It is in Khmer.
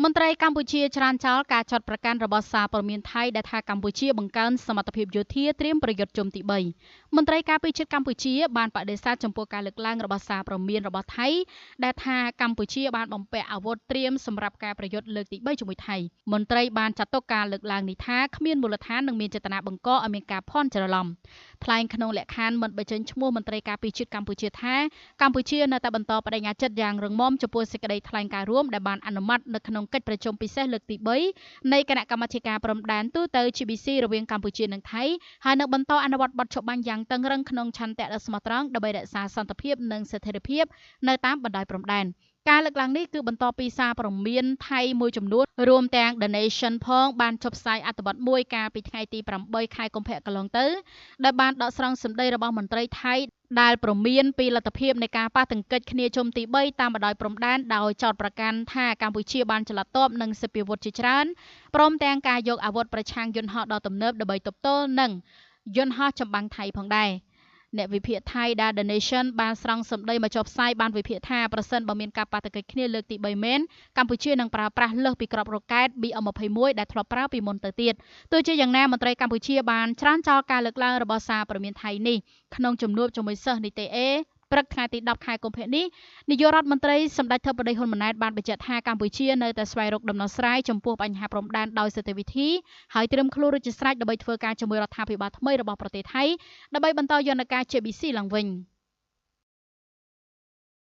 មន្ត្រីកម្ពុជាច្រានចោលការចាត់ប្រកាន់របស់សារព័ត៌មានថៃដែលថាកម្ពុជាបង្កើនសមត្ថភាពយោធាត្រៀមប្រយុទ្ធជុំទី3មន្ត្រីការពារជាតិកម្ពុជាបានបដិសេធចំពោះការលើកឡើងរបស់សារព័ត៌មានរបស់ថៃដែលថាកម្ពុជាបានបំពាក់អាវុធត្រៀមសម្រាប់ការប្រយុទ្ធលើកទី3ជាមួយថៃមន្ត្រីបានចាត់ទុកការលើកឡើងនេះថាគ្មានមូលដ្ឋាននិងមានចេតនាបង្កឲ្យមានការភ័ន្តច្រឡំថ្លែងក្នុងលក្ខខណ្ឌមិនបញ្ចេញឈ្មោះមន្ត្រីការពារជាតិកម្ពុជាថាកម្ពុជានៅតែបន្តបដិញ្ញាចិត្តយ៉ាងរឹងមាំចំពោះសេចក្តីថ្លែងការណ៍រួមដែលបានអនុម័តនៅក្នុងកិច្ចប្រជុំពិសេសលើកទី3នៃគណៈកម្មាធិការព្រំដែនទូទៅ GBC រវាងកម្ពុជានិងថៃហើយនឹងបន្តអនុវត្តបទច្បាប់យ៉ាងតឹងរឹងក្នុងឆន្ទៈដ៏ស្មោះត្រង់ដើម្បីរក្សាសន្តិភាពនិងស្ថិរភាពនៅតាមបណ្ដោយព្រំដែនការលើកឡើងនេះគឺបន្ទាប់ពីសារព្រមានថៃមួយចំនួនរួមទាំង The Nation ផងបានចុះផ្សាយអត្ថបទមួយកាលពីថ្ងៃទី8ខែកុម្ភៈកន្លងទៅដែលបានដកស្រង់សម្ដីរបស់មន្ត្រីថៃដែលព្រមានពីលទ្ធភាពនៃការប៉ះទង្គិចគ្នាជុំទី3តាមបណ្ដោយព្រំដែនដោយចោទប្រកាន់ថាកម្ពុជាបានចល័តទ័ពនិងសិទ្ធិអាវុធជាច្រើនព្រមទាំងការយកអាវុធប្រឆាំងយន្តហោះដ៏ទំនើបដើម្បីទប់ទល់នឹងយន្តហោះចម្បាំងថៃផងដែរអ្នកវិភាគថៃដែល The Nation បានស្រង់សម្ដីមកចុះផ្សាយបានវិភាគថាប្រសិនបើមានការប៉ះទង្គិចគ្នាលើកទី3មែនកម្ពុជានឹងប្រើប្រាស់លើសពីគ្រាប់រ៉ុកែត BM21 ដែលធ្លាប់ប្រើពីមុនទៅទៀតទោះជាយ៉ាងណាមន្ត្រីកម្ពុជាបានច្រានចោលការលើកឡើងរបស់សារព្រមានថៃនេះក្នុងជំនួបជាមួយសិស្សនីតិ A ព្រឹកថ្ងៃទី10ខែកុម្ភៈនេះនាយករដ្ឋមន្ត្រីសម្ដេចធិបតីហ៊ុនម៉ាណែតបានបញ្ជាក់ថាកម្ពុជានៅតែស្វែងរកដំណោះស្រាយចំពោះបញ្ហាព្រំដែនដោយសន្តិវិធីហើយត្រៀមខ្លួនរួចជាស្រេចដើម្បីធ្វើការជាមួយរដ្ឋាភិបាលថ្មីរបស់ប្រទេសថៃដើម្បីបន្តយន្តការ JBC ឡើងវិញ។